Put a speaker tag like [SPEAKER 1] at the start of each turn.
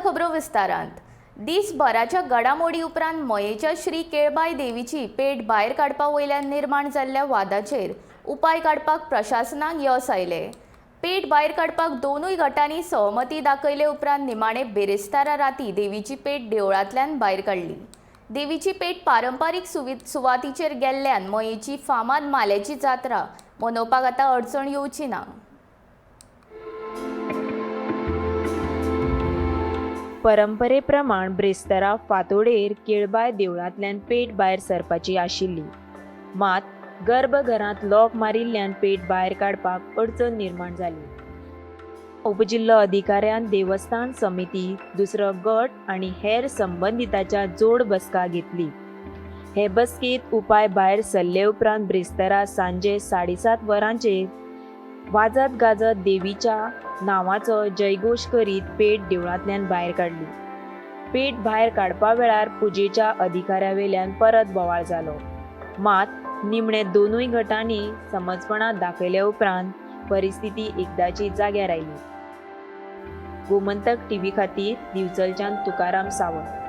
[SPEAKER 1] खबरो विस्तारांत. दीसभराच्या घडामोडी उपरांत मयेच्या श्री केळबाय देवीची पेट भायर काडपा वयल्यान निर्माण जाल्ल्या वादाचेर उपाय काडपाक प्रशासनाक यस आयलें. पेट भायर काडपाक दोनूय गटांनी सहमती दाखयले उपरांत निमाणे बिरेस्तारा राती देवीची पेट देवळांतल्यान भायर काडली. देवीची पेट पारंपारीक सुवातीचेर गेल्ल्यान मयेची फामाद माल्याची जात्रा मनोवपाक आतां अडचण येवची ना.
[SPEAKER 2] परंपरे प्रमाण ब्रेस्तारा फांतोडेर केळबाय देवळांतल्यान पेट भायर सरपाची आशिल्ली. मात गर्भघरांत लॉक मारिल्ल्यान पेट भायर काडपाक अडचण निर्माण जाली. उपजिल्लो अधिकाऱ्यान देवस्थान समिती, दुसरो गट आनी हेर संबंदिताच्या जोड बसका घेतली. हे बसकेंत उपाय भायर सरले उपरांत ब्रेस्तारा सांजे 7:30 वरांचेर वाजत गाजत देवीच्या नांवाचो जयघोश करीत पेट देवळांतल्यान भायर काडली. पेट भायर काडपा वेळार पुजेच्या अधिकाऱ्यावेल्यान परत बोवाळ जालो. मात निमणे दोनूय गटांनी समजपणा दाखयल्या उपरांत परिस्थिती एकदाची जाग्यार आयली. गोमंतक टीव्ही खातीर दिवचलच्यान तुकाराम सावंत.